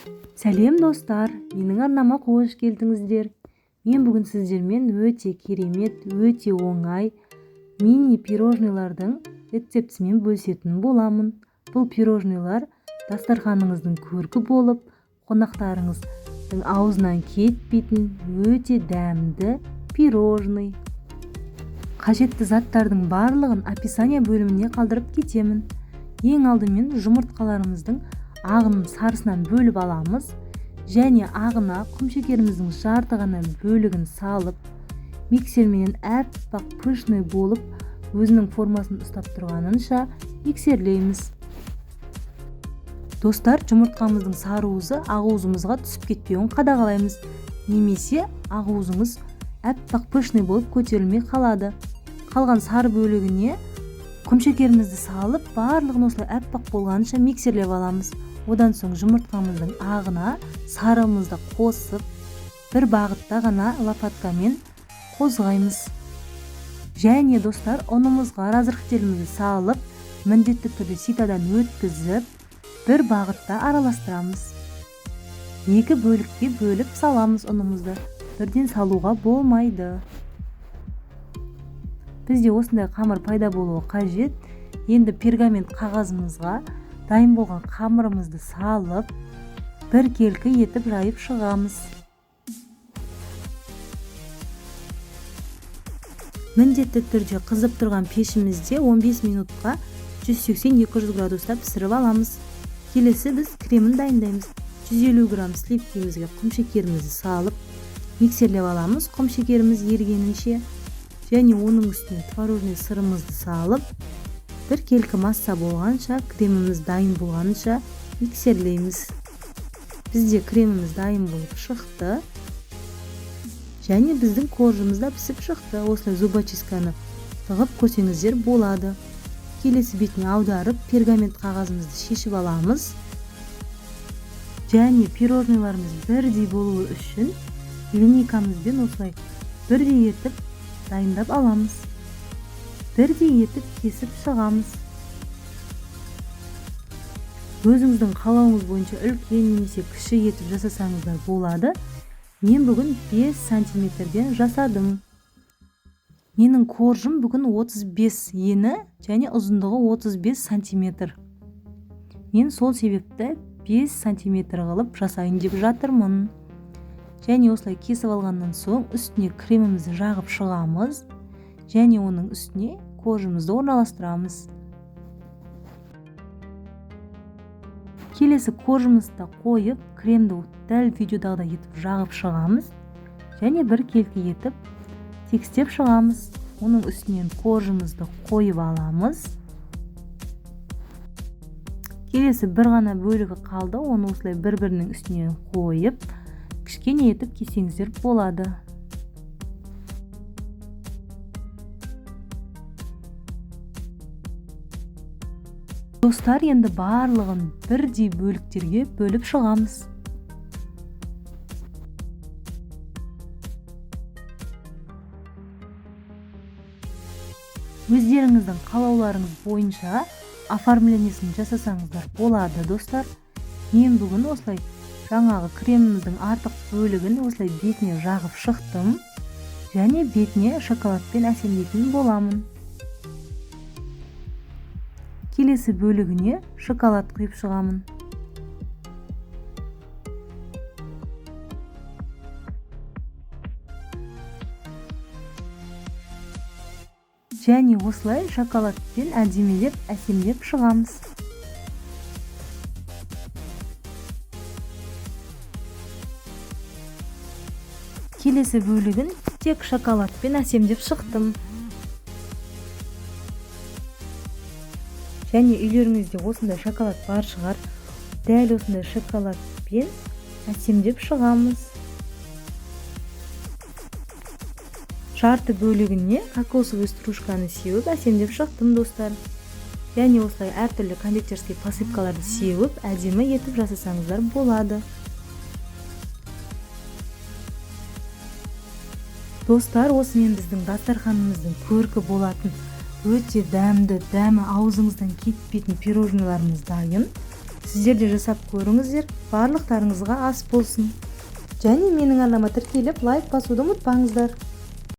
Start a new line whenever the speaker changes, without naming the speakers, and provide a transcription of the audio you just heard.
Сәлем, достар! Менің арнама қош келдіңіздер. Мен бүгін сіздермен өте керемет, өте оңай мини пирожныйлардың рецептісімен бөлісетін боламын. Бұл пирожныйлар дастарханыңыздың көркі болып, қонақтарыңыздың аузынан кетпейтін өте дәмді пирожный. Қажетті заттардың барлығын описание бөліміне қалдырып кетемін. Ең алдымен жұмыртқаларымыздың ағын сарысынан бөліп аламыз және ағына құмшекеріміздің жарты ғана бөлігін салып, миксерменен әппақ пышный болып, өзінің формасын ұстап тұрғанынша миксерлейміз. Достар, жұмыртқамыздың сары уызы ақ уызымызға түсіп кетпеуін қадағалаймыз, немесе ақ уызыңыз әппақ пышный болып көтерілмей қалады. Қалған сары бөлігіне құмшекерімізді салып, барлығын осылай әппақ болғанша миксерлеп аламыз. Одан соң жұмыртқамыздың ағына сарымызды қосып, бір бағытта ғана лопаткамен қозғаймыз. Және, достар, ұнымызға разрыхителімізді салып, міндетті түрде ситадан өткізіп, бір бағытта араластырамыз. Екі бөлікке бөліп саламыз ұнымызды, бірден салуға болмайды. Бізде осындай қамыр пайда болуы қажет. Енді пергамент қағазымызға дайын болған қамырымызды салып, біркелкі етіп жайып шығамыз. Міндетті түрде қызып тұрған пешімізде 15 минутқа 180-200 градуста пісіріп аламыз. Келесі біз кремін дайындаймыз. 150 грамм сливкімізге құмшекерімізді салып, миксерлеп аламыз құмшекеріміз ерігенінше, және оның үстіне творожный сырымызды салып, біркелкі масса болғанша, креміміз дайын болғанша миксерлейміз. Бізде креміміз дайын болып шықты және біздің коржымыз да пісіп шықты. Осылай зубочистканы тығып көрсеңіздер болады. Келесі бетіне аударып, пергамент қағазымызды шешіп аламыз және пирожныйларымыз бірдей болуы үшін линейкамызбен осылай бірдей етіп дайындап аламыз, бірдей етіп кесіп шығамыз. Өзіңіздің қалауыңыз бойынша үлкен немесе кіші етіп жасасаңыздар болады. Мен бүгін 5 сантиметрден жасадым. Менің коржым бүгін 35 ені және ұзындығы 35 сантиметр. Мен сол себепті 5 сантиметр қылып жасайын деп жатырмын. Және осылай кесіп алғаннан соң үстіне кремімізді жағып шығамыз және оның үстіне коржымызды орналастырамыз. Келесі коржымызды да қойып, кремді дәл видеодағыдай етіп жағып шығамыз және біркелкі етіп тегістеп шығамыз. Оның үстінен коржымызды қойып аламыз. Келесі бір ғана бөлігі қалды, оны осылай бір-бірінің үстіне қойып, кішкене етіп кессеңіздер болады. Достар, енді барлығын бірдей бөліктерге бөліп шығамыз. Өздеріңіздің қалауларыңыз бойынша оформлениесін жасасаңыздар болады, достар. Мен бүгін осылай жаңағы креміміздің артық бөлігін осылай бетіне жағып шықтым және бетіне шоколадпен әсемдейтін боламын. Келесі бөлігіне шоколад құйып шығамын. Және осылай шоколадпен әдемілеп әсемдеп шығамыз. Келесі бөлігін тек шоколадпен әсемдеп шықтым. Және үйлеріңізде осындай шоколад бар шығар, дәл осындай шоколадпен әсемдеп шығамыз. Жарты бөлігіне кокосовый стружканы сеуіп әсемдеп шықтым, достар. Және осылай әртүрлі кондитерский посыпкаларды сеуіп әдемі етіп жасасаңыздар болады. Достар, осымен біздің дастарханымыздың көркі болатын өте дәмді, дәмі аузыңыздан кетпейтін пирожныйларымыз дайын. Сіздер де жасап көріңіздер. Барлықтарыңызға ас болсын! Және менің арнама тіркеліп, лайк басуды ұмытпаңыздар.